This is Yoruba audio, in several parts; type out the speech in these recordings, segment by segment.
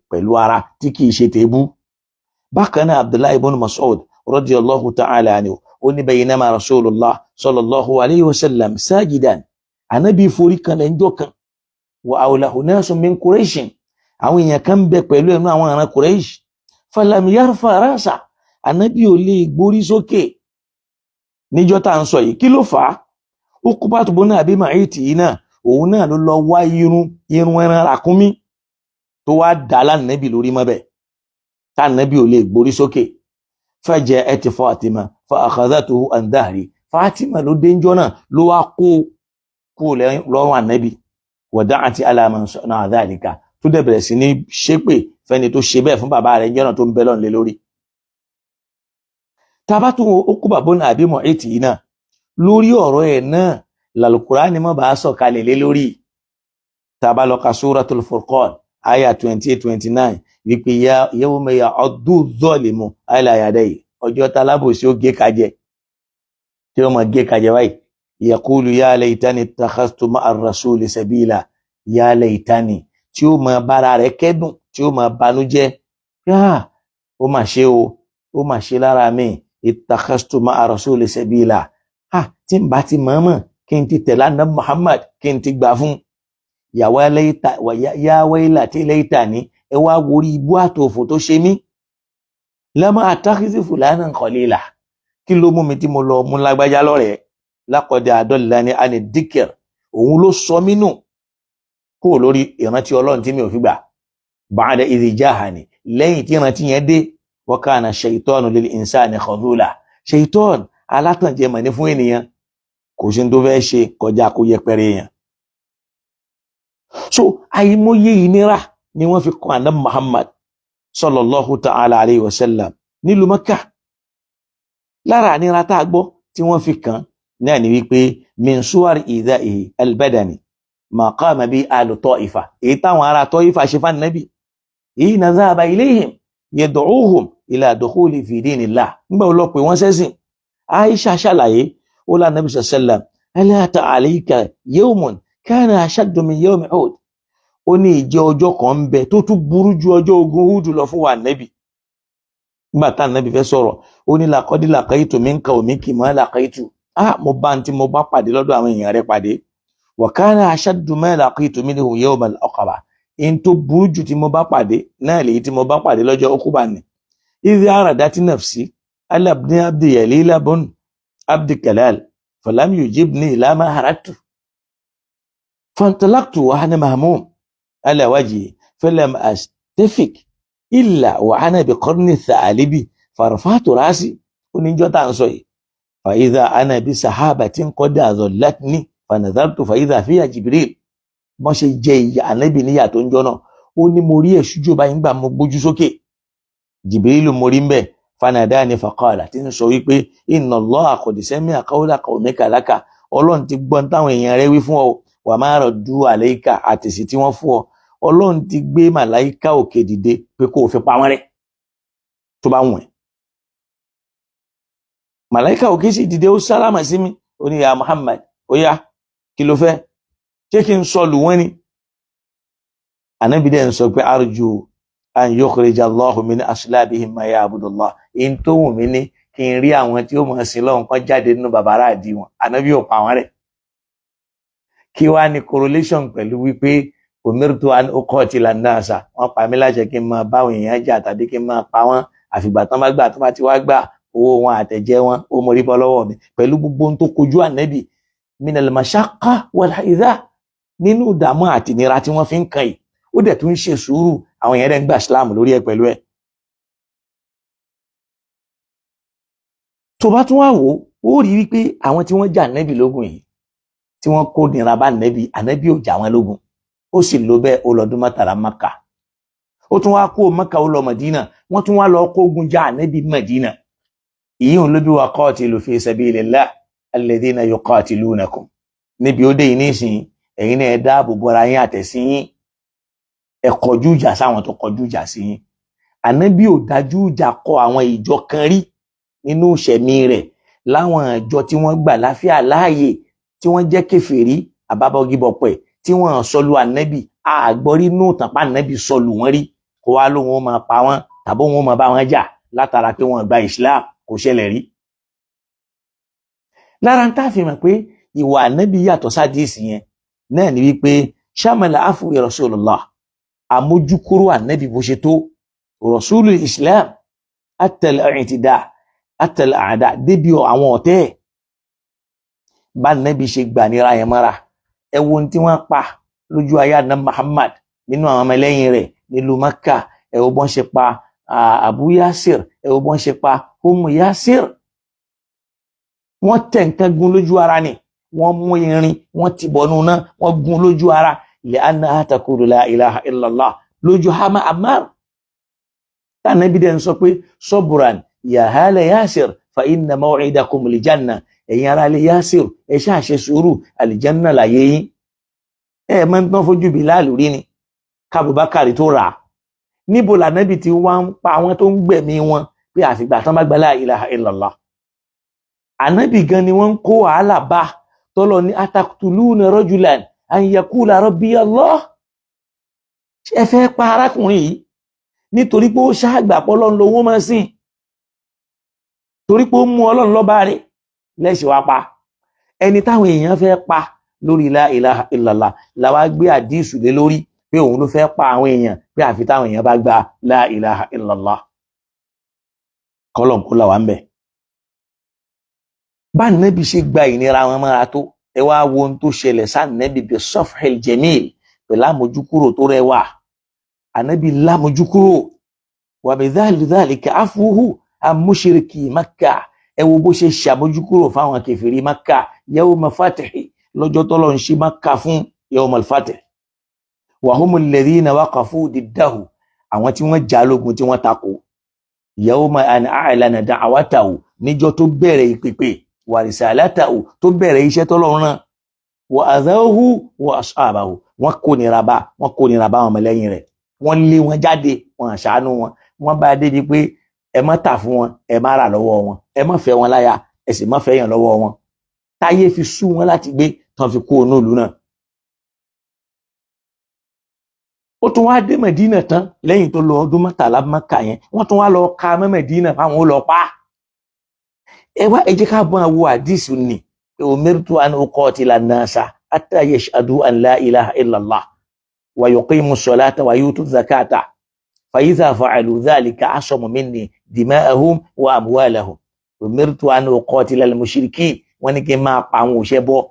Pẹ̀lú ara tí kìí ṣe tèébú. Bákan náà, Abdullahi ibn Mas'ud radiyallahu ta'ala anhu, ó ní baynama Rasulullah sallallahu alayhi wa sallam sajidan, Anabi forí kanlẹ̀ ńjọ́ kan, wa hawlahu nasun min Quraishin, àwọn èèyàn kan bẹ pẹ̀lú ẹnu àwọn ará Quraish, falam yarfa rasa, Anabi ò lè gbórí sókè níjọ́ tá à ń sọ yìí. Kí ló fà á? Uqbat bun Abi Mu'ayt yìí náà, òun náà ló lọ wá irun ẹran ràkúnmí tó wá dà lánàbì lórí mọ́bẹ̀ tánàbì ò lè gbórí sókè. Faja'at Fatima fa akhadhatuhu an dhahri. Fatima ló dé ńjọ́ náà, ló wá kó kó lọ́rùn Ànábì, wa da'at ala man sana'a dhalika, tó dẹ̀ bẹ̀rẹ̀ sí ní ṣépè fẹ́ni tó ṣe bẹ́ẹ̀ fún bàbá rẹ̀ ńjọ́ náà, tó ń bẹ́ lọ́n lé lórí. Tabatu Uqba bun Abi Mu'ayt yìí náà, lórí ọ̀rọ̀ ẹ̀ náà làlùkùránì mọ́ bá a sọ̀kalẹ̀ lé lórí. Tá lọ ka Suratul Furqan, aya 28, 29, wípé yawma ya'addu zalimu ala yadayhi, ọjọ́ tálábòsí ó gé kajẹ, tí ó mọ̀ gé kajẹ báyìí, yaqulu ya laytani ittakhadhtu ma'a ar-rasuli sabila, ya laytani, tí ó mọ bára rẹ̀ kẹ́dùn, tí ó mọ banújẹ́, yáà ó mà ṣe o, ó mà ṣe lára mi, ittakhadhtu ma'a ar-rasuli sabila, ha, tí n bá ti mọ̀ọ́mọ̀ kí n ti tẹ̀lé àná Muhammad, kí n ti gbà fún ya waylati laytani, ẹ wá worí ibú àtòfò tó ṣe mí, lam attakhidh fulanan khalila, kí ló mú mi tí mo lọ mú lágbájá lọ́rẹ̀ẹ́? Laqad adallani ani dhikr, òun ló sọ mí nù kúrò lórí ìrántí Ọlọ́run tí mi ò fi gbà, ba'da idh jahani, lẹ́yìn tí ìrántí yẹn dé, wa kana shaytanu lil insani khadhula, shaytan alátànjẹ mọ̀ ní fún ènìyàn, kò sí tó fẹ́ ṣe kọjá kó yẹpẹrẹ èèyàn. So àìmọye ìnira ni wọ́n fi kọ́ àná Muhammad sallallahu ta'ala alayhi wa sallam nílùú Mẹ́kà. Lára ànira tá a gbọ́ tí wọ́n fi kàn náà ni wípé min suwar idha'ihi albadani ma qama bi ahlu Ta'ifa, èyí táwọn ará Ta'ifa ṣe fún Ànábì hina dhahaba ilayhim yad'uhum ila dukhuli fi dinillah. Nígbà wo lọ pé wọ́n sẹ́sìn? Aisha ṣàlàyé, ó lá Ànábì sallam, hal ata alayka yawmun kana ashaddu min yawmi Uhud? Ó ní ìjẹ́ ọjọ́ kan ń bẹ tó tún burú ju ọjọ́ ogun Uhud lọ fún wa, Ànábì? Nígbà tá Ànábì fẹ́ sọ̀rọ̀, ó ní laqad laqitu min qawmiki ma laqitu, ah, mo bá ń tí mo bá pàdé lọ́dọ̀ àwọn èèyàn rẹ̀ pàdé, wa kana ashaddu ma laqitu minhu yawm al-Aqaba, in tó burú jù tí mo bá pàdé náà lèyí tí mo bá pàdé lọ́jọ́ Uquba ni, idh aradat nafsi ala ibni abdi Yalila bun abdi Kalal falam yujibni ila ma aradtu fantalaqtu wa ana mahmum ala wajhi falam astafik illa wa ana bi qarni thalibi farafa'tu rasi. Oníjọ́ tá à ń sọ yìí, fa idha ana bi sahabatin qad adallatni fanadhartu fa idha fiha Jibril. Bọ́n ṣe jẹ ìyà Ànábì níyà tó ń jọ náà, ó ní mo rí ẹ̀ṣújò báyìí, ń gbà mo gbójú sókè, Jibril mo rí ń bẹ̀, fanadani faqala, tí ń sọ wípé inna Allaha qad sami'a qawla qawmika laka, Ọlọ́run ti gbọ́n táwọn èèyàn rẹ̀ wí fún ọ, wa ma raddu alayka, àtẹ̀sí tí wọ́n fún ọ, Ọlọ́run ti gbé màláíkà òkè dìde pé kó o fi pa wọ́n rẹ́ tó bá wùn ẹ́. Màláíkà òkè sì dìde, ó sálámà sí mi, ó ní ya Muhammad, ó yá, kí ló fẹ́? Ṣé kí n sọ lù wọ́n ni? Ànábì dẹ̀ ń sọ pé arju an yukhrija Allahu min aslabihim ma ya'budullah, in tó wù mí ní kí n rí àwọn tí ó mọ̀ sí lọ́hùn kan jáde nínú bàbá aráàdì wọn. Ànábì ò pa wọ́n rẹ́. Kí wá ní correlation pẹ̀lú wípé umirtu an uqatila an-nasa, wọ́n pa mí láṣẹ kí n máa báwọn èèyàn jà tàbí kí n máa pa wọ́n, àfìgbà tán bá gbà, tó bá ti wá gbà, owó wọn àtẹ̀jẹ́ wọn ó mórí bọ́ lọ́wọ́ mi, pẹ̀lú gbogbo ohun tó kojú Ànábì minal mashaqqa wal idha, nínú ìdààmú àti ìnira tí wọ́n fi ń kàn yìí, ó dẹ̀ tún ń ṣe sùúrù, àwọn èèyàn dẹ̀ ń gba Islam lórí ẹ̀ pẹ̀lú ẹ̀. Tó bá tún wá wò ó, rí wípé àwọn tí wọ́n jà Ànábì lógun yìí, tí wọ́n kó nira bá Ànábì, Ànábì ò jà wọ́n lógun, ó sì lò bẹ́ẹ̀, ó lọ́dún 13 Mákà, ó tún wá kó Mákà, ó lọ Mọ̀dínà, wọ́n tún wá lọ kó ogun jà Ànábì Mọ̀dínà. Ìyíhùn ló bí wa qatilu fi sabilillah alladhina yuqatilunakum. Níbi ó dé yìí nísìnyí, ẹ̀yin náà ẹ dáàbò bọ́ra yín àtẹ̀sí yín, ẹ kọjú ìjà sáwọn tó kọjú ìjà sí yín. Ànábì ò dájú ìjà kọ àwọn ìjọ kan rí nínú ìṣẹ̀mí rẹ̀, láwọn ìjọ tí wọ́n gbà láfíà láàyè, tí wọ́n jẹ́ kèfèrí àbábọ́gibọ̀pẹ̀, tí wọ́n sọlù Ànábì, àgbọ́rí nù tàn pa Ànábì sọlù wọ́n rí. Kó wá lóun ó máa pa wọ́n tàbí òun ó máa bá wọn jà látara pé wọ́n gba Islam, kò ṣẹlẹ̀ rí. Lára ń tá a fi mọ̀ pé ìwà ànábì yàtọ̀ sádìsì yẹn náà ni wípé shamala afu Rasulullah, àmójúkúrò ànábì bó ṣe tó Rasulul Islam atal i'tida atal àdá débi àwọn ọ̀tẹ́ ẹ̀ bá ànábì ṣe gbà nira yẹn mọ́ra. Ẹ wo ohun tí wọ́n pa lójú ayé àná Muhammad nínú àwọn ọmọlẹ́yìn rẹ̀ nílùú Mẹ́kà. Ẹ wo bọ́n ṣe pa Abu Yasir, ẹ wo bọ́n ṣe pa Umu Yasir. Wọ́n tẹ̀ nǹkan gún lójú ara ni, wọ́n mú irin, wọ́n ti bọ̀nú náà, wọ́n gún lójú ara. Li annaha taqulu la ilaha illallah lójú hama Ammar. Tànàbí dẹ̀ ń sọ pé sabran ya hala Yasir fa inna maw'idakum aljanna. Ẹ̀yin ará ilé Yasir, ẹ ṣáà ṣe sùúrù, àlìjánná láyé yín. Ẹ máa ń tán fojú Bilal rí ni kábùbákàrí tó rà á. Níbo lànàbì tí wọ́n ń pa àwọn tó ń gbẹ̀mí wọn pé àfìgbà tán bá gba la ilaha illallah? Ànábì gan ni wọ́n ń kó wàhálà bá tọ́lọ ní ataqtuluna rajulan an yaqula rabbi Allah. Ẹ fẹ́ pa arákùnrin yìí nítorí pé ó ṣáàgbà pọ́lọ́n lówó máa sìn, torí pé ó mú Ọlọ́run lọ́ba rẹ̀ lẹ́sìn wá pa ẹni táwọn èèyàn fẹ́ pa lórí la ilaha illallah. Làwa gbé àdísù lé lórí pé òun ló fẹ́ pa àwọn èèyàn pé àfi táwọn èèyàn bá gba la ilaha illallah. Kọ́lọ̀ kó là wá ń bẹ̀. Bá nẹ́bí ṣe gba ìnira wọn mọ́ra tó, ẹ wá wo ohun tó ṣẹlẹ̀ sáà-nẹ́bí bí safhil jamil, pẹ̀lú àmójúkúrò tó rẹwà. Ànábì lámójúkúrò wà bí dhalika afuhu amushriki Makka. Ẹ wo bó ṣe ṣàmójúkúrò fáwọn kèfèrí Makka yawma fatihi, lọ́jọ́ tọ́lọ́ ń ṣí Makka fún yawmal fatih. Wa humul ladhina waqafu diddahu, àwọn tí wọ́n jà lógun, tí wọ́n takò, yawma an a'lana da'watahu, níjọ́ tó bẹ̀rẹ̀ ìpèpè, wa risalatahu, tó bẹ̀rẹ̀ iṣẹ́ tọ́lọ́run rán, wa adhahu wa ashabahu. Wọ́n kó nira bá wọ́n kó nira bá wọn ọmọlẹ́yìn rẹ̀, wọ́n lé wọn jáde, wọ́n ṣàánú wọn. Wọ́n bá débi pé ẹ má tà fún wọn, ẹ má rà lọ́wọ́ wọn, ẹ má fẹ́ wọn láya, ẹ sì má fẹ́ yàn lọ́wọ́ wọn. Táyé fi sú wọn láti gbé tán fi kó onú ìlú náà. Ó tún wá dé Mẹdínà tán lẹ́yìn tó lọ ọdún 13 Mẹ́kà yẹn, wọ́n tún wá lọ ka mọ́ Mẹdínà fáwọn ó lọ pa. Ẹ wá, ẹ jẹ́ ká bọ́n wo àdìsù ni umirtu an uqatila an-nasa hatta yashhadu an la ilaha illallah wa yuqimu s-salata wa yutu zakata fa idha fa'alu dhalika asamu minni dima'ahum wa amwalahum. Umirtu an uqatila al-mushrikin, wọ́n ní kí n máa pa àwọn òṣẹ́ bọ́,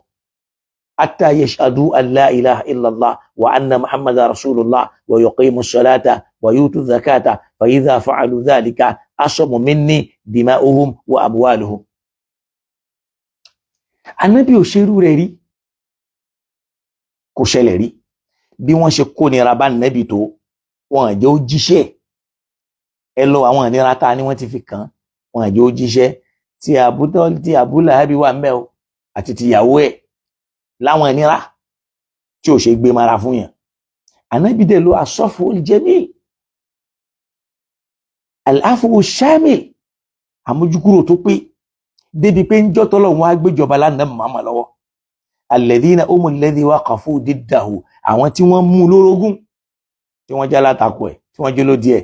hatta yashhadu an la ilaha illallah wa anna muhammadan rasulullah wa yuqimu s-salata wa yutu zakata fa idha fa'alu dhalika asamu minni dima'uhum wa amwaluhum. Ànábì ò ṣerú rẹ̀ rí, kò ṣẹlẹ̀ rí. Bí wọ́n ṣe kó nira bá nẹ́bì tó, wọn jẹ́ ó jíṣẹ́. Ẹ lọ àwọn ìnira ta ni wọ́n ti fi kàn án, wọn jẹ́ ó jíṣẹ́. Tí àbútọ́ tí Abu Lahabi wà ń bẹ̀ o, àti tìyàwó ẹ̀, láwọn ìnira tí ò ṣe gbé mara fún yàn. Ànábì dẹ̀ ló asọ́fù jamil, al-afu shamil, àmójúkúrò tó pé, débi pé ń jọ́tọ́ lọ́wọ́ wọn á gbéjọba lánàá màmá lọ́wọ́. Alladhina humul ladhi waqafu diddahu, àwọn tí wọ́n mú lórogún, tí wọ́n jẹ́ alátakò ẹ̀, tí wọ́n jẹ́ lódì ẹ̀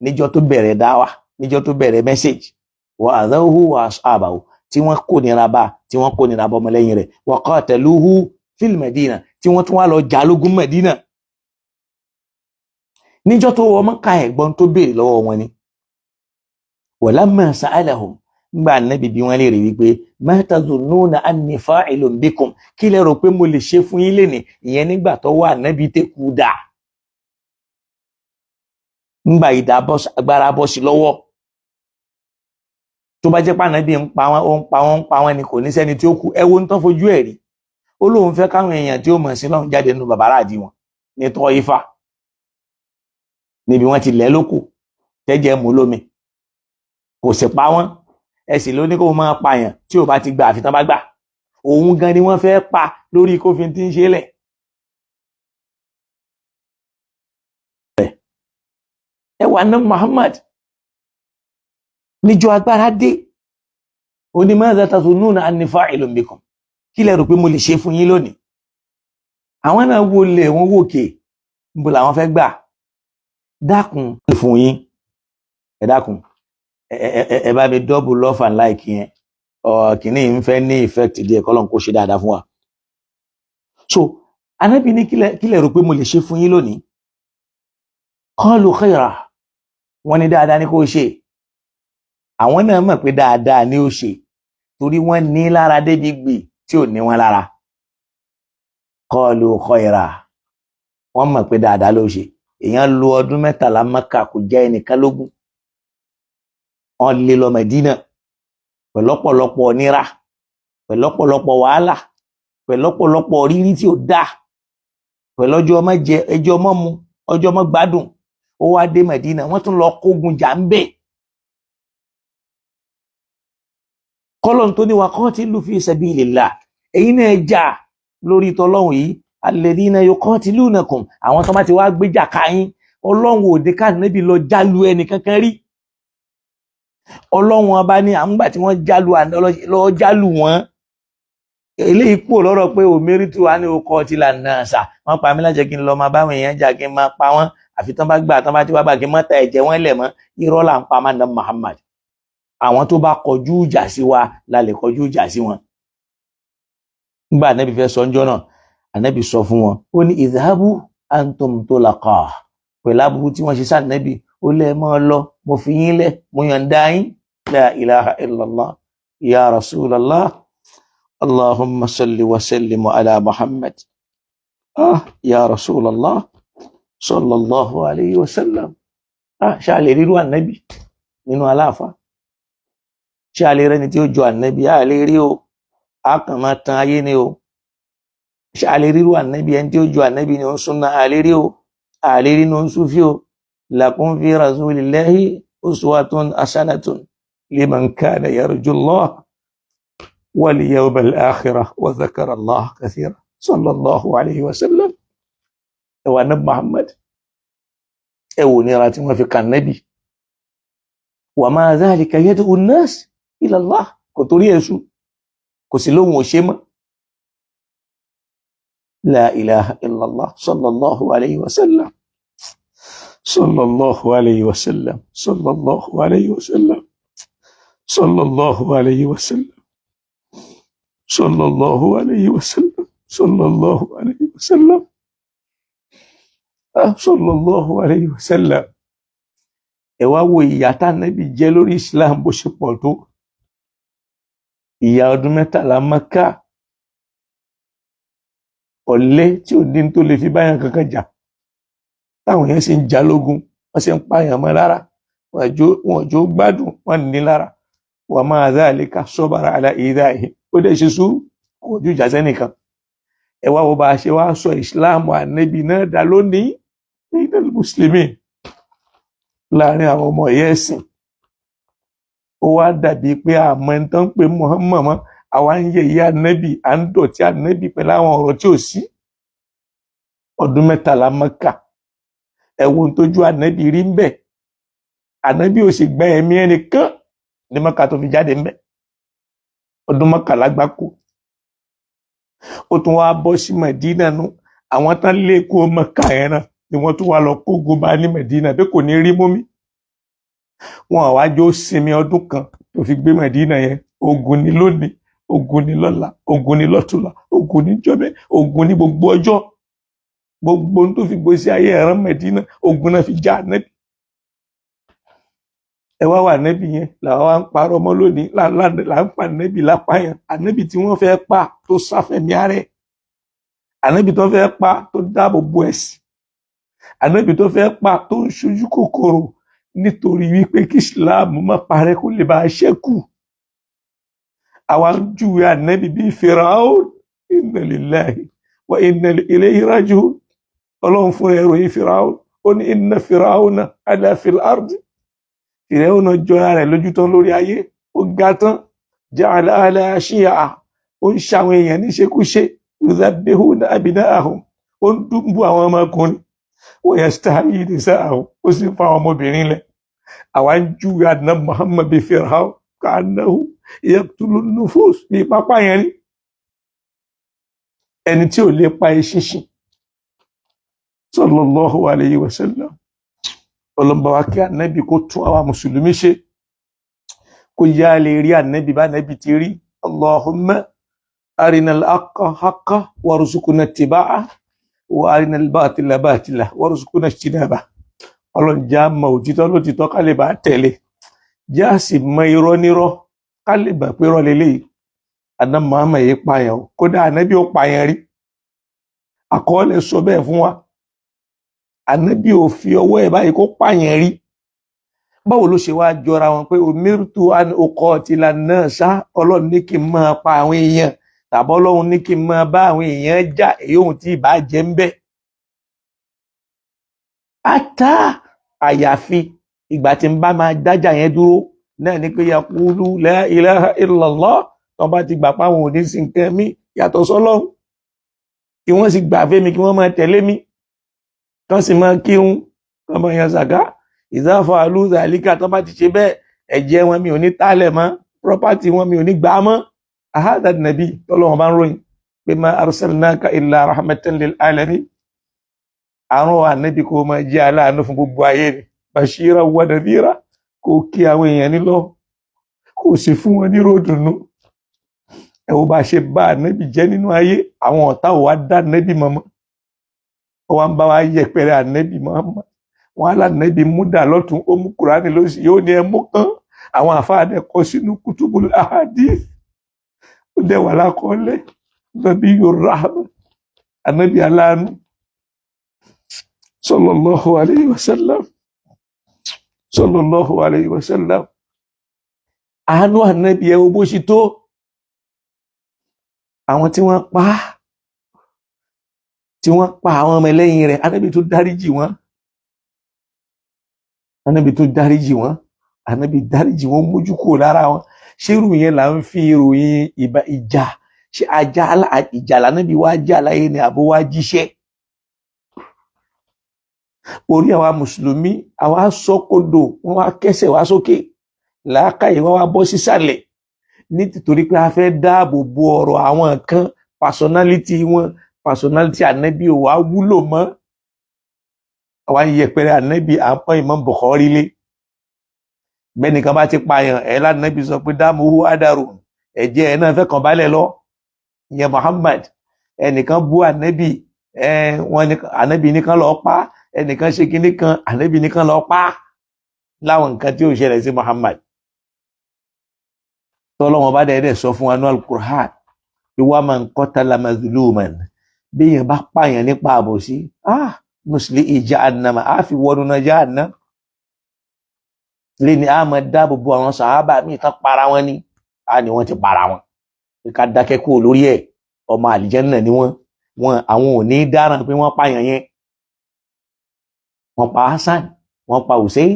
níjọ́ tó bẹ̀rẹ̀ dáwà, níjọ́ tó bẹ̀rẹ̀ message, wa adhahu wa ashabahu, tí wọ́n kó nira bá, tí wọ́n kó nira bá ọmọlẹ́yìn rẹ̀, wa qataluhu fil Madina, tí wọ́n tún wá lọ jà lógun Madina níjọ́ tó wọ Mọ́kà. Ẹ̀gbọ́n tó béèrè lọ́wọ́ wọn ni walamma sa'alahum, ngbà Ànábì bí wọ́n lè rí wípé ma tazunnuna anni fa'ilun bikum, kí lẹ rò pé mo lè ṣe fún yín lénìí? Ìyẹn nígbà tó wà Ànábì tẹ́kù dà, ngbà ìdá agbára bọ́ sí lọ́wọ́. Tó bá jẹ́ pé Ànábì ń pa wọ́n, ó ń pa wọ́n, ń pa wọ́n ni, kò ní sẹ́ni tí ó kú. Ẹ wo ń tán fojú ẹ̀ rí. Ó lóun fẹ́ káwọn èèyàn tí ó mọ̀ sí lọ́hùn jáde nínú bàbá àdì wọn ní Tọ́ífà, níbi wọ́n ti lẹ́ lóko tẹ́jẹ̀ mú lómi, kò sì pa wọ́n. Ẹ sì ló ní kó máa pààyàn tí ò bá ti gbà, àfi tán bá gbà. Òun gan ni wọ́n fẹ́ pa lórí kófin tí ń ṣe lẹ̀. Ẹ wà ná Muhammad níjọ́ agbára dé, ó ní madha tazunnuna anni fa'ilun bikum, kí lẹ rò pé mo lè ṣe fún yín lónìí? Àwọn náà wo lè wọ́n wòkè níbo làwọn fẹ́ gbà. Dákun fún yín, ẹ dákun, ẹ bá mi double love and like yẹn. Ọ kìíní ń fẹ́ ní effect díẹ̀, kọ́lọ́n kó ṣe dáadáa fún wa. So Ànábì ní, kílẹ̀ rò pé mo lè ṣe fún yín lónìí? Qalu khayra, wọ́n ní dáadáa ní kó ṣe. Àwọn náà mọ̀ pé dáadáa ni ó ṣe, torí wọ́n ní lára débi gbì tí ò ní wọn lára. Qalu khayra, wọ́n mọ̀ pé dáadáa ló ṣe. Èèyàn lo ọdún 13 Mẹ́kà, kò jẹ́ ẹnìkan lógún. Wọ́n lé lọ Mẹdínà pẹ̀lọ́pọ̀lọpọ̀ nira, pẹ̀lọ́pọ̀lọpọ̀ wàhálà, pẹ̀lọ́pọ̀lọpọ̀ rírí tí ò dáa, pẹ̀lú ọjọ́ ọmọ jẹ, ẹjọ́ ọmọ mu, ọjọ́ ọmọ gbádùn. Ó wá dé Mẹdínà, wọ́n tún lọ kógun jà ń bẹ̀. Kọ́lọ́n tó ní wa qatilu fi sabilillah, èyí náà jà lórí tọlọ́hun yìí, alladhina yuqatilunakum, àwọn tó bá ti wá gbéjà káyín. Ọlọ́run òde ká níbi lọ jálu ẹnì kankan rí. Ọlọ́run ọba ní àmúgbà tí wọ́n jálu lọ jálu wọn. Eléyìí kúrò lọ́rọ̀ pé òmírí tí wàá ní okọ̀ tí là náà sà wọ́n pa mí lájẹ́ kí n lọ máa báwọn èèyàn jà, kí n máa pa wọ́n, àfi tán bá gbà, tán bá ti wá gbà, kí n má ta ẹ̀jẹ̀ wọn lẹ̀ mọ́. Irọ́ là ń pa máa ná Muhammad. Àwọn tó bá kọjú ìjà sí wa la lè kọjú ìjà sí wọn. Nígbà Ànábì fẹ́ sọ ńjọ́ náà, Ànábì sọ fún wọn, ó ní idhabu antum tulaqa. Pẹ̀lú aburú tí wọ́n ṣe sáà Ànábì, ó lẹ́ mọ́ ọ lọ, mo fi yín lẹ̀, mo yọ̀ǹda yín. La ilaha illallah, ya rasulallah, allahumma salli wa sallim ala Muhammad. Ah, ya rasulallah, sallallahu alayhi wa sallam. Ah, ṣáà lè rírú Ànábì nínú aláàfáà? Ṣé a lè rẹni tí ó jọ Ànábì? A lè rí o, a kàn máa tan ayé ni o. Ṣé a lè ríru Ànábì, ẹni tí ó jọ Ànábì ni ó ń súnná? A lè rí o, a lè rí ní ó ń súfì o. Lakum fi rasulillahi uswatun hasanatun liman kana yarju Allah wal yawmal akhirah wa dhakara Allah kathira, sallallahu alayhi wa sallam. Ẹwà ní Muhammad, ẹ wò nira tí wọ́n fi kàn Nábì. Wa ma dhalika yad'u an-nas ila Allah, kò torí ẹ̀sùn, kò sí lóhun ò ṣe mọ́. La ilaha illallah, sallallahu alayhi wa sallam, sallallahu alayhi wa sallam, sallallahu alayhi wa sallam, sallallahu alayhi wa sallam, sallallahu alayhi wa sallam, sallallahu alayhi wa sallam. Ah, sallallahu alayhi wa sallam. Ẹ wá wo ìyà tá Nábì jẹ lórí Islam bó ṣe pọ̀ tó. Ìyà ọdún 13 Mẹ́kà, ọ̀lẹ tí ò ní tó lè fi báyàn kankan jà, táwọn yẹn sì ń jà lógun, wọ́n sì ń pààyàn mọ́ lára, wọn jó gbádùn, wọ́n ní lára. Wa ma dhalika sabara ala idaihi, ó dẹ̀ ṣe sùúrù, kò ojú ìjà sẹ́nìkan. Ẹ wá wo bá a ṣe wá sọ Islam Ànábì náà dá lónìí ní mùsùlùmí, láàrin àwọn ọmọ ìyá ẹ̀sìn. Ó wá dàbí pé àmọ́ ẹni tó ń pè Muhammad mọ́. Àwa ń yẹ̀yẹ́ Ànábì, à ń dọ̀tí Ànábì pẹ̀lú àwọn ọ̀rọ̀ tí ò sí. Ọdún 13 Mẹ́kà, ẹ̀wọ̀n tójú Ànábì rí ń bẹ̀. Ànábì ò sì gbẹ ẹ̀mí ẹnìkan ní Mẹ́kà tó fi jáde ń bẹ̀. Ọdún 11 gbáko. Ó tún wá bọ́ sí Mẹ̀dínà nu. Àwọn tán lé kó Mẹ́kà yẹn náà ni wọ́n tún wá lọ kógun bá ní Mẹ̀dínà bí kò ní rí mú mi. Wọn àwájú sinmi ọdún kan tó fi gbé Mẹ̀dínà yẹn. Ogun ni lónìí, ogun ni lọ́la, ogun ni lọ́tùnla, ogun ní jọ́bẹ́, ogun ní gbogbo ọjọ́. Gbogbo ohun tó fi gbèsè ayé ẹ̀rọ Mẹ̀dínà, ogun náà fi já Ànábì. Ẹ wá wà Ànábì yẹn làwọn wá ń parọ́ mọ́ lónìí, là ń pa Ànábì lápá yẹn. Ànábì tí wọ́n fẹ́ pa tó sáfẹ̀mí ara ẹ̀, Ànábì tó fẹ́ pa tó dáàbò bo ẹ̀sìn, Ànábì tó fẹ́ pa tó ń ṣojú kòkòrò nítorí wípé kí Islam má parẹ́, kó lè bá a ṣẹ́kù. Àwa ń júwe Ànábì bíi Firaun. Inna lillahi wa inna ilayhi raji'un. Ọlọ́run fún ẹrù yìí Firaun, ó ní inna Firauna ala fil ardi. Firaun jọra rẹ̀ lójú tán lórí ayé, ó ga tán. Ja'ala ala shi'a, ó ń ṣàwọn èèyàn níṣekúṣe. Yudhabbihuna abna'ahum, ó ń dúnbù àwọn ọmọkùnrin. Wa yastahyi nisa'ahum, ó sì ń fa àwọn ọmọbìnrin lẹ̀. Àwa ń júwe àná Muhammad bíi Firaun, ka'annahu yaqtulu nufus, bíi pápá yẹn rí ẹni tí ò lè pa eṣinṣin, sallallahu alayhi wa sallam. Ọlọ́mọba wa kí ànábì kó tún àwa mùsùlùmí ṣe, kó yá lè rí ànábì bá ànábì ti rí. Allahumma arina al-haqqa haqqa warzuqna ittiba'a wa arina al-batila batila warzuqna ijtinaba. Ọlọ́run já mọ òtítọ́ lótìtọ́ ká lè bá tẹ̀lé, já sì mọ irọ́ nírọ́ ká lè bà pé irọ́ lélẹ́yìí. Àná Muhammad yìí pààyàn o, kódà ànábì ó pààyàn rí, àkọọ́lẹ̀ sọ bẹ́ẹ̀ fún wa. Ànábì ò fi ọwọ́ ẹ̀ báyìí kó pààyàn rí. Báwo ló ṣe wáá jọra wọn pé umirtu an uqatila an-nasa, Ọlọ́run ní kí n máa pa àwọn èèyàn, tàbí Ọlọ́run ní kí n máa bá àwọn èèyàn jà, èyí ohun tí ìbá jẹ́ ń bẹ́. Ata àyàfi ìgbà tí n bá máa dájà yẹn dúró náà ni pé yaqulu la ilaha illallah, tó bá ti gbà páwọn ò ní sí nǹkan mi yàtọ̀ sọ́lọ́run, kí wọ́n sì gbà fẹ́mi, kí wọ́n máa tẹ̀lé mi, kán sì máa kírun, kán máa yan sàká. Idha fa'alu dhalika, tó bá ti ṣe bẹ́ẹ̀, ẹ̀jẹ̀ wọn mi ò ní tálẹ̀ mọ́, property wọn mi ò ní gbà mọ́. Ahadà nàbí tọ́lọ́wọ́n bá ń ròyìn pé ma arsalnaka illa rahmatan lil alamin, àrùn ànábì kó máa jẹ́ aláàánú fún gbogbo ayé ni, bashira wa nadhira, kó kí àwọn èèyàn nílọ, kó sì fún wọn ní ròdùnú. Ẹ wo bá a ṣe bá ànábì jẹ́ nínú ayé, àwọn ọ̀tá ò wá dá ànábì mọ́mọ́, ó wá ń bá wa yẹpẹrẹ ànábì mọ́mọ́. Wọn á lànábì mú dà lọ́tún, ó mú Kùránì lósì, yóò ní ẹ mú kán. Àwọn àfáà dẹ̀ kọ sínú kutubul ahadith, ó dẹ̀ wà lákọọ́lẹ̀. Nabiyur rahma, ànábì aláàánú, sallallahu alayhi wa sallam, sallallahu alayhi wa sallam. Àánú ànábì, ẹ wo bó ṣe tó. Àwọn tí wọ́n pa á, tí wọ́n pa àwọn ọmọ ẹlẹ́yìn rẹ̀, ànábì tó dáríjì wọ́n, ànábì tó dáríjì wọ́n, ànábì dáríjì wọ́n, mójú kúrò lára wọn. Ṣérù yẹn là ń fi ìròyìn ìbá ìjà ṣe? Ajá ìjà lànàbí wá jà láyé ni àbó wá jíṣẹ́ orí àwa mùsùlùmí? Àwa sọkodò, wọn wá kẹsẹ̀ wá sókè, làákàyè wọn wá bọ́ sísàlẹ̀ ní tìtorí pé a fẹ́ dáàbò bo ọ̀rọ̀ àwọn kan, personality wọn. Personality ànábì ò wá wúlò mọ́, àwa ń yẹpẹrẹ ànábì, à ń pọ́n Imam Bukhari lé. Bẹ́nìkan bá ti pààyàn ẹ̀ lánàbì sọ pé damuhu adaru, ẹ̀jẹ̀ ẹ̀ náà fẹ́ kàn balẹ̀ lọ. Ìyẹn Muhammad. Ẹnìkan bú ànábì ẹ, wọn ní ànábì nìkan lọ pa, ẹnìkan ṣe kinní kan, ànábì nìkan lọ pa, láwọn nǹkan tí ò ṣẹlẹ̀ sí Muhammad. Tọ́lọ́wọ́n bá dẹ̀ sọ fún wa ní Al-Qur'an pé wa man qatala mazluman, bí èèyàn bá pààyàn nípa àbòsí, ah, nuslihi jahannama, á fi wọnú náà jahannam. Lẹ́ni á máa dáàbò bo àwọn sàhábà míì tán para wọn ni, á ní wọ́n ti para wọn, pé ká dákẹ́ kúrò lórí ẹ̀, ọmọ àlìjẹ́nnà ni wọ́n. Wọn àwọn ò ní dáràn pé wọ́n pààyàn yẹn. Wọ́n pa Hasan, wọ́n pa Hussein,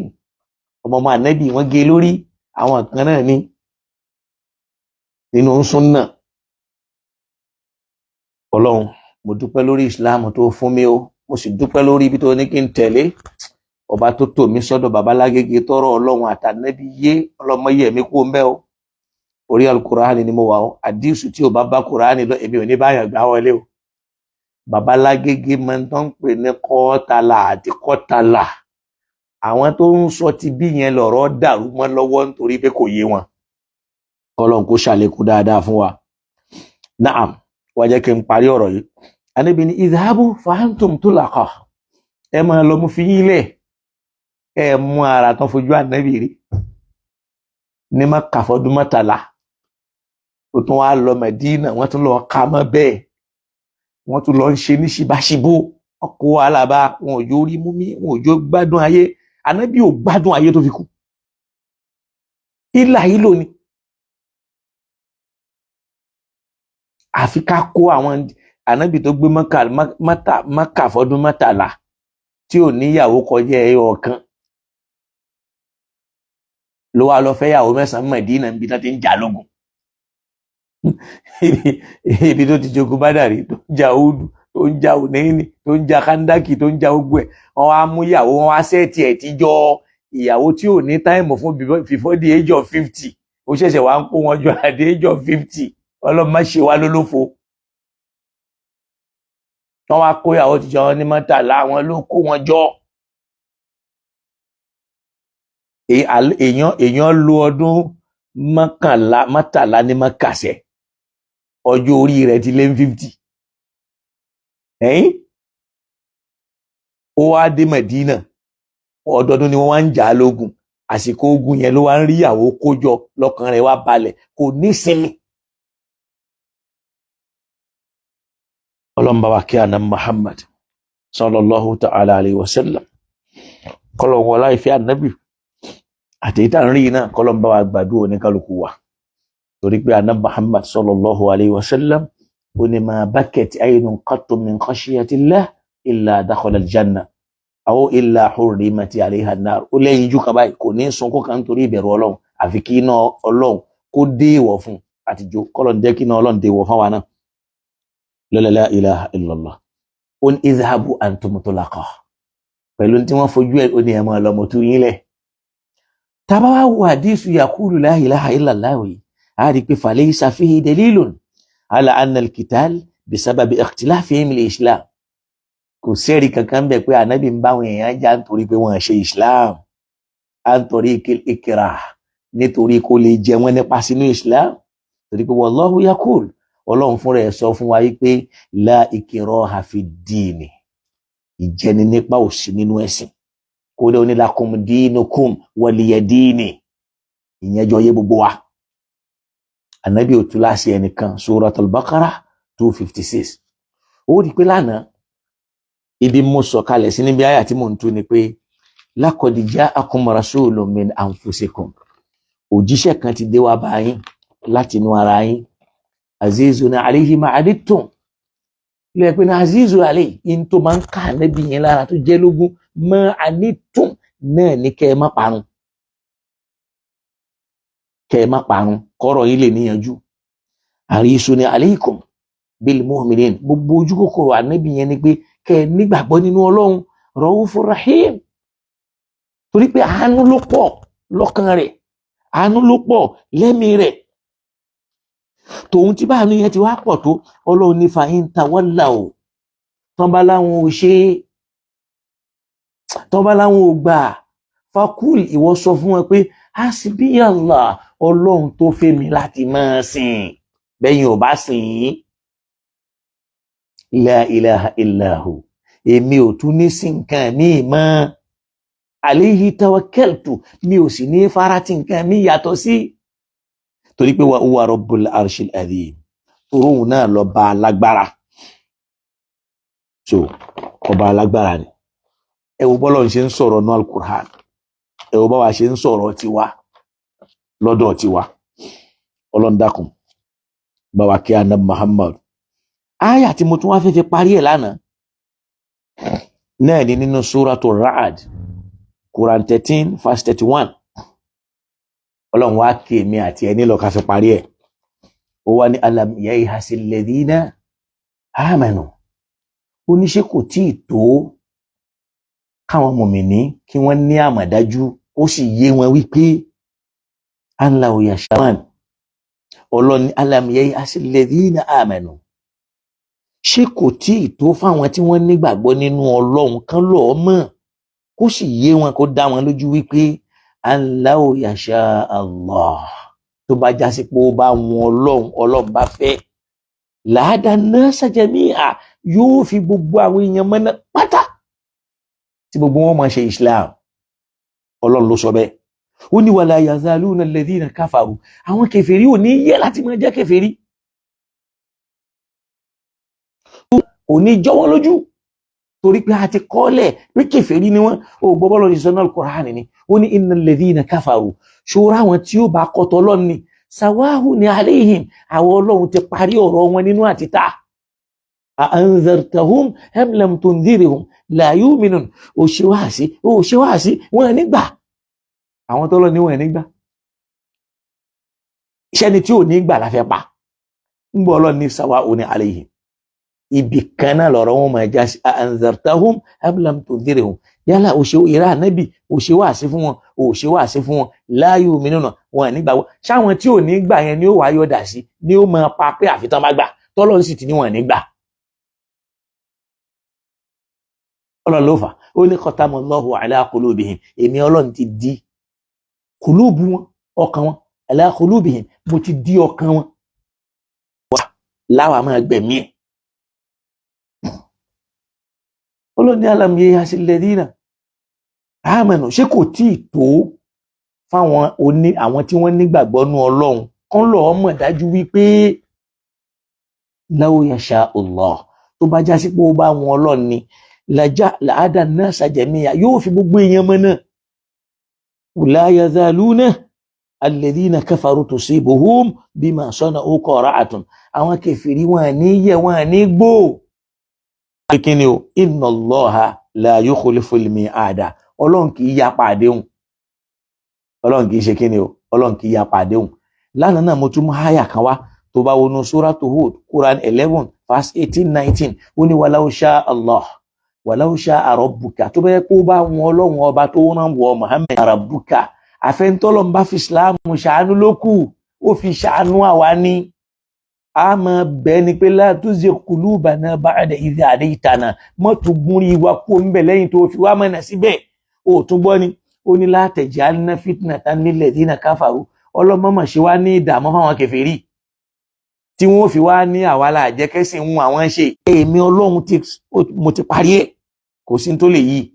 ọmọ ọmọ ànábì, wọ́n gé lórí. Àwọn kan náà ní nínú súnnà. Ọlọ́run, mo dúpẹ́ lórí ìsìláàmù tó fún mi o, mo sì dúpẹ́ lórí ibi tó ní kí n tẹ̀lé ọba tó tò mí sọ́dọ̀ babalágége tọrọ Ọlọ́run àtànẹ́bí yé. Ọlọ́mọ yẹ mi kú mbẹ́ o. Orí alukur'ani ni mo wà o. Àdísù tí o bá bá kur'ani lọ, èmi ò ní báyàn gbá wọlé o. Babalágége máa ń tán pè ní kọ́tàlà àti kọ́tàlà. Àwọn tó ń sọ ti bí yẹn lọ̀rọ̀ dàrú mọ́ lọ́wọ́ nítorí pé kò yé wọn. Kọ́lọ́n kó ṣàlékún dáadáa fún wa. Naam, wá jẹ́ kí n parí ọ̀rọ̀ yìí. Ànábì ní idhabu fa antum tulaqa, ẹ máa lọ, mú fi yín lẹ̀. Ẹ mú ara tán fojú ànábì rí ní Mákà fọdún 13, ó tún wá lọ Mẹdínà, wọ́n tún lọ ka mọ́ bẹ́ẹ̀, wọ́n tún lọ ń ṣe ní ṣibáṣibó, wọ́n kó wàhálà bá wọn, ò jó rí mú mi, wọn ò jó gbádùn ayé. Ànábì ò gbádùn ayé tó fi kú, ìlà ìlò ni. Àfi ká kó àwọn ànábì tó gbé Mákà fọdún 13 tí ò níyàwó kọjá ẹyọ kan, ló wá lọ fẹ́yàwó 9 Mẹdínà níbi tó ti ń jà lógun, ibi tó ti jogun Bádàrí, tó ń jà Údù, tó ń jà Hùnẹ́ẹ̀nì, tó ń jà Káńdákì, tó ń jà ogun ẹ̀. Wọ́n wá mú ìyàwó, wọ́n wá sẹ́ẹ̀tì ẹ̀ tíjọ́ ìyàwó tí ò ní time fún before the age of 50, ó ṣẹ̀ṣẹ̀ wá ń kó wọn jọ at the age of 50. Ọlọ́run má ṣe wá lólófo. Wọ́n wá kó ìyàwó tíjọ́ ní 13, wọn ló kó wọn jọ. Èèyàn lo ọdún 11, 13 ní Mọ́kàsẹ̀, ọjọ́ orí rẹ̀ ti lé ní 50. Ẹ̀yìn ó wá dé Mẹ̀dínà, ọdọọdún ni wọ́n wá ń jà á lógun. Àsìkò ogun yẹn ló wá ń rí ìyàwó kójọ, lọ́kàn rẹ̀ wá balẹ̀, kò ní sinmi. Ọlọ́run bá wa kí àná Muhammad sallallahu ta'ala alayhi wa sallam, kọlọ̀ wọlá ìfẹ́ ànábì àti ìta ń rí iná, kọlọ̀ bá wa gbàdúrà oníkálukú wa, torí pé àná Muhammad sallallahu alayhi wa sallam ó ní ma bakat aynun qattu min khashiyatillah illa dakhala aljanna aw illa hurrimat alayha an-nar. Ó lẹ́yìn ijú kan báyìí kò ní sunkún kan nítorí ìbẹ̀rù Ọlọ́run, àfi kí iná Ọlọ́run kó dé ìwọ̀ fún àtijọ́. Kọlọ̀ ń jẹ́ kí iná Ọlọ́run dé ìwọ̀ fún wa náà. La ilaha illallah. Ó ní idhabu antum tulaqa, pẹ̀lú tí wọ́n fojú ẹ̀, ó ní ẹ̀mọ́ ọlọ́mọ tó yín lẹ̀. Tábà wá wo àdísù yaqulu la ilaha illallah yìí, a rí i pé falaysa fihi dalilun ala anna al-qital bisababi ikhtilafihim al-islam. Kò sẹ́rí kankan bẹ̀ pé ànábì ń báwọn èèyàn jà nítorí pé wọ́n ṣe islam, à ń torí ikrah, nítorí kó lè jẹ wọ́n nípa sínú islam, torí pé wallahu yaqul, Ọlọ́run fúnra ẹ̀ sọ fún wa yìí pé la ikraha fi ddini, ìjẹni nípa ò sí nínú ẹ̀sìn. Kódà ó ní lakum dinukum waliya dini, ìyẹn jọ yé gbogbo wa. Ànábì ò tú láṣẹ ẹnìkan. Suratul Baqara 256. Ó rí i pé lánàá ibi mo sọ kalẹ̀ sí níbi àyà tí mò ń tú ni pé laqad ja'akum rasulun min anfusikum, òjíṣẹ́ kan ti dé wá bá yín láti inú ara yín, azizun alayhi ma anittum, ilé ẹ̀pẹ́ ní azizun alayhi yín tó máa ń kà níbi yẹn lára tó jẹ́ lógún, ma anittum náà ní kẹ́ ẹ má parun, kẹ́ ẹ má parun, kọ́rọ̀ yín lè níyanjú. Harisun alaykum bil mu'minin, gbogbo ojú kòkòrò ànábì yẹn ni pé kẹ́ ẹ nígbàgbọ́ nínú Ọlọ́run, raufur rahim, torí pé àánú ló pọ̀ lọ́kàn rẹ̀, àánú ló pọ̀ lẹ́mìí rẹ̀. Tòun tí báàánú yẹn ti wá pọ̀ tó, Ọlọ́run ní fa in tawallaw, tán bá láwọn ò ṣe é, tán bá láwọn ò gbà, fakul, ìwọ sọ fún wọn pé hasbiyallah, Ọlọ́run tó fẹ́ mi láti máa sìn, bẹ́yìn ò bá sìn ín, la ilaha illahu, èmi ò tún ní sí nǹkan míì mọ́, alayhi tawakkaltu, mi ò sì ní farati nǹkan mi yàtọ̀ sí, torí pé wa huwa rabbul arshil azim, toróhùn náà lọ bá alágbára. So ọba alágbára ni. Ẹ wo bọ́lọ̀ ń ṣe ń sọ̀rọ̀ ní alukur'an, ẹ wo báwa ṣe ń sọ̀rọ̀ tiwa lọ́dọ̀ tiwa. Ọlọ́run dákun báwa kí anab Muhammad. Aya tí mo tún wá fẹ́ fi parí ẹ̀ lánàá náà ni nínú suratu Ra'ad, Quran 13 verse 31. Ọlọ́run wá kí èmi àti ẹni lọ ká fi parí ẹ̀. Ó wá ní alam yayhasi alladhina amanu, ó ní ṣé kò tíì tó káwọn mùmìnì kí wọ́n ní àmọ̀dájú, ó sì yé wọn wípé an law yasha'u. Ọlọ́ni alam yayhasi alladhina amanu, ṣé kò tíì tó fáwọn tí wọ́n nígbàgbọ́ nínú Ọlọ́run kan lọ́ọ́ mọ̀, kó sì yé wọn, kó dá wọn lójú wípé an law yasha Allah, tó bá jásí pé ó bá wọn Ọlọ́run, Ọlọ́run bá fẹ́, lahada nasa jami'a, yóò fi gbogbo àwọn èèyàn mọ́nà pátá tí gbogbo wọn máa ṣe Islam. Ọlọ́run ló sọ bẹ́ẹ̀. Ó ní wala yazaluna alladhina kafaru, àwọn kèfèrí ò ní yẹ láti máa jẹ́ kèfèrí, kò ní jọ wọ́n lójú, torí pé a ti kọ́lẹ̀ pé kèfèrí ni wọ́n. Ó gbọ́ bọ́lọ̀ ní sọ́nà al-Qur'an ni ó ní innal ladhina kafaru, ṣòro àwọn tí ó bá kọ́tọ̀ Ọlọ́run ni sawahu ni alayhim, àwọn Ọlọ́run ti parí ọ̀rọ̀ wọn nínú àtìta, a anzartahum am lam tundhirhum la yu'minun. Ó ṣe wáàsí, ó ṣe wáàsí, wọn nígbà àwọn tọ́lọ́ ní wọn nígbà iṣẹ́ ni tí ò ní gbà la fẹ́ pa ń bọ̀. Ọlọ́run ní sawahu ni alayhim, ibì kan náà lọ̀rọ̀ wọn máa já sí. Anzartahum am lam tundhirhum, yálà òṣè ìrà ànábì òṣè wáàsí fún wọn, òṣè wáàsí fún wọn, la yu'minuna, wọn nígbà wọn. Ṣáwọn tí ò ní gbà yẹn ni ó wàá yọ̀dà sí ni ó máa pa pé àfitán bá gbà, tọ́lọ́run sì ti ní wọn nígbà. Ọlọ́run ló fà ó ní khatamallahu ala qulubihim, èmi Ọlọ́run ti di Kùlùbù wọn, ọkàn wọn, ala qulubihim, mo ti dí ọkàn wọn. Wà láwa máa gbẹ̀mí ẹ̀. Olóòní alam yay'asil ladhina amanu, ṣé kò tí ì tó fáwọn oní àwọn tí wọ́n nígbàgbọ́ nú Ọlọ́run kán lọ́ọ́ mọ̀ dájú wípé law yasha Allah, tó bá jásí pé ó bá wọn Ọlọ́run ni, làjà làádà náà ṣàjẹmíyà, yóò fi gbogbo èèyàn mọ́ náà. La yazaluna alladhina kafaru tusibuhum bima sana'u qara'atun, àwọn kèfèrí wọn ní yẹ wọn ní gbó. Kí ni o? Inna Allaha la yukhliful mi'ada, Ọlọ́run kì í yapa àdéhùn. Ọlọ́run kì í ṣe kí ni o? Ọlọ́run kì í yapa àdéhùn. Lánàá náà mo tún mú háyà kan wá, tó bá wọnú suratu Hud, Quran 11 verse 18, 19, ó ní walau sha Allah walau sha rabbuka, tó bá yẹ kó bá wọn Ọlọ́run ọba tó rán wọ Muhammad rabbuka, àfẹnutọ́lọ́ ń bá fi Islam ṣàánú ló kù, ó fi ṣàánú àwa ní a máa bẹ́ẹ̀ ni pé la tuzigh qulubana ba'da idh hadaytana, mọ́tò gúnrí wa kó ń bẹ̀ lẹ́yìn tó fi wá mọ̀nà síbẹ̀. Ó tún gbọ́ ni, ó ní la taj'alna fitnatan lilladhina kafaru, ọlọ́mọmọ̀ ṣe wá ní ìdààmú fáwọn kèfèrí tí wọ́n fi wá ní àwa la jẹ́ kẹ́sìn ń àwọn ṣe. Èmi Ọlọ́run tí mo ti parí ẹ̀, kò sí tó lè yí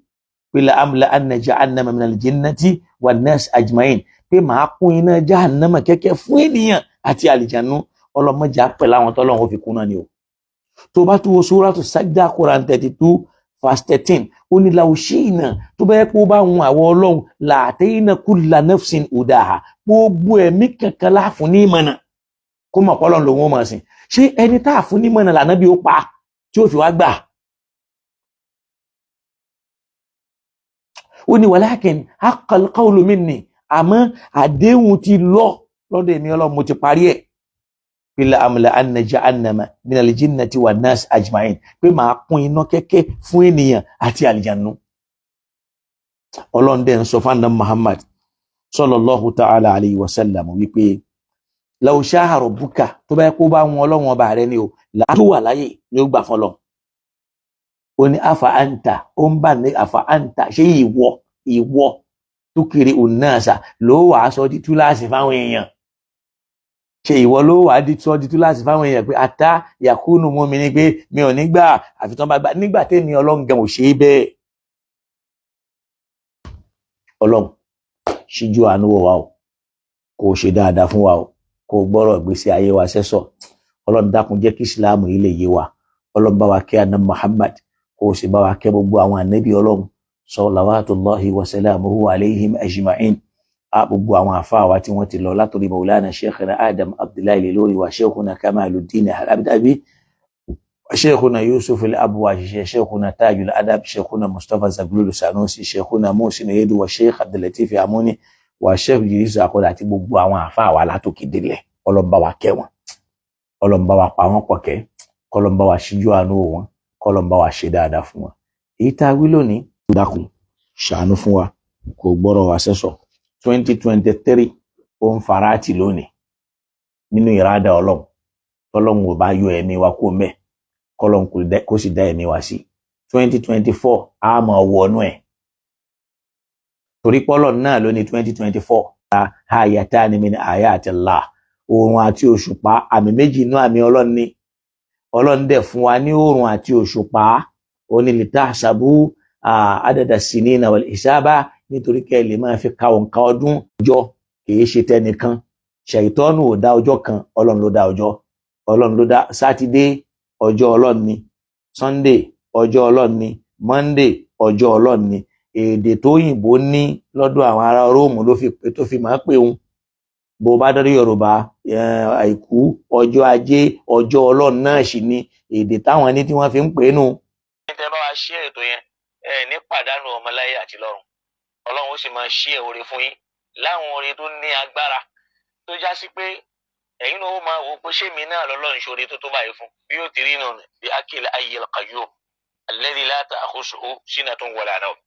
pé la amla anna jahannama minal jinnati wan nas ajma'in, pé màá kún iná jahannama kẹ́kẹ́ fún ènìyàn àti àlìjánu. Ọlọ́mọdé àpẹ̀lẹ́ àwọn tọ́lọ́run ó fi kún náà ni o. Tó bá tún wo suratu Sajda, Quran 32 verse 13, ó ní law shi'na, tó bá yẹ kó bá wọn àwọn Ọlọ́run, la'atayna kulla nafsin hudaha, gbogbo ẹ̀mí kankan láàfún ní ìmọ̀nà kó mọ̀ pọ́lọ́n lòun ó máa sìn. Ṣé ẹni tá a fún ní ìmọ̀nà lànà bí ó pa tí ó fi wá gbà? Ó ní walakin haqqal qawlu minni, àmọ́ àdéhùn ti lọ lọ́dọ̀ èmi Ọlọ́run, mo ti parí ẹ̀, pé amla anna jahannama minal jinnati wan nas ajma'in, pé màá kún iná kẹ́kẹ́ fún ènìyàn àti àlìjánu. Ọlọ́run dẹ̀ ń sọ fún àná Muhammad sallallahu ta'ala alayhi wa sallam wípé law sha'a rabbuka, tó bá yẹ kó bá wọn Ọlọ́run ọba rẹ ni o, làá tó wà láyè ni ó gbà fọlọ́. Ó ní afa anta, ó ń bà ní afa anta, ṣé ìwọ tukiri unnasa ló wàá sọ di túláàsì fáwọn èèyàn? Ṣe ìwọ ló wàá di sọ di túláàsì fáwọn èèyàn pé ata yakunu mú mi ní pé mi ò ní gbà àfi tán bá gbà, nígbà tèmi Ọlọ́run gan ò ṣe é bẹ́ẹ̀? Ọlọ́run ṣíjú àánú wò wá o, kó o ṣe dáadáa fún wa o, kó o gbọ́rọ̀ ìgbésí ayé wa sẹ́sọ̀. Ọlọ́run dákun jẹ́ kí ìsìláàmù yìí lè yé wa. Ọlọ́run bá wa kẹ́ àná Muhammad, kó o sì bá wa kẹ́ gbogbo àwọn ànábì Ọlọ́run, salawatullahi wa salamuhu alayhim ajma'in. A gbogbo àwọn àfáà wa tí wọ́n ti lọ, látòrí Maulana Sheikhina Adam Abdullahi Lilori wa Sheikhuna Kamaluddin Al-Abdabi, Sheikhuna Yusuf Al-Abu, Sheikhuna Tajul Adab, Sheikhuna Mustapha Zaglulu Sanusi, Sheikhuna Muhsin Yedu wa Sheikh Abdulatif Amuni wa Sheikh Yusuf Akoda àti gbogbo àwọn àfáà wa látòkè délẹ̀, Ọlọ́run bá wa kẹ́ wọn, Ọlọ́run bá wa pa wọ́n pọ̀ kẹ́, kọ́lọ́n bá wa ṣíjú àánú wọn, kọ́lọ́n bá wa ṣe dáadáa fún wọn. Èyí tá a wí lónìí, dákun ṣàánú fún wa, kò gbọ́rọ̀ wa sẹ́sọ̀. 2023 ó ń farati lónìí nínú ìrádà Ọlọ́run, tọ́lọ́run ò bá yọ ẹ̀mí wa kó mẹ́, kọ́lọ́run kó sì dá ẹ̀mí wa sí. 2024 á máa wọnú ẹ̀, torí pọ́lọ̀ náà ló ní 2024. Ayatani min ayatillah, oòrùn àti òṣùpá, àmì méjì inú àmì Ọlọ́run ni. Ọlọ́run dẹ̀ fún wa ní oòrùn àti òṣùpá, ó ní litahsabu adada sinina wal hisaba, nítorí kẹ́ ẹ lè máa fi ka òǹkà ọdún. Ọjọ́ kìí ṣe tẹnìkan, ṣàìtọ́nù ò dá ọjọ́ kan, Ọlọ́run ló dá ọjọ́, Ọlọ́run ló dá sátidé, ọjọ́ Ọlọ́run ni, Sunday ọjọ́ Ọlọ́run ni, Monday ọjọ́ Ọlọ́run ni. Èdè tó yìnbó ní lọ́dọ̀ àwọn ará Róòmù ló fi tó fi máa pè òun. Bó bá dọ́dọ̀ Yorùbá, àìkú, ọjọ́ ajé, ọjọ́ Ọlọ́run náà sì ni èdè táwọn ní tí wọ́n fi ń pè é nù. Tẹ́ bá wa ṣí ètò yẹn, ẹ ní pàdánù ọmọláyé àti lọ́run. Ọlọ́run ó sì máa ṣí ẹ̀ oore fún yín láwọn oore tó ní agbára, tó já sí pé ẹ̀yin náà ó máa wò pé ṣé mi náà lọ́lọ́run ṣoore tó tó báyìí fún. Bí ó ti rí nù bí akil ayyil qayyum alladhi la ta'khusuhu sinatun wala nawm.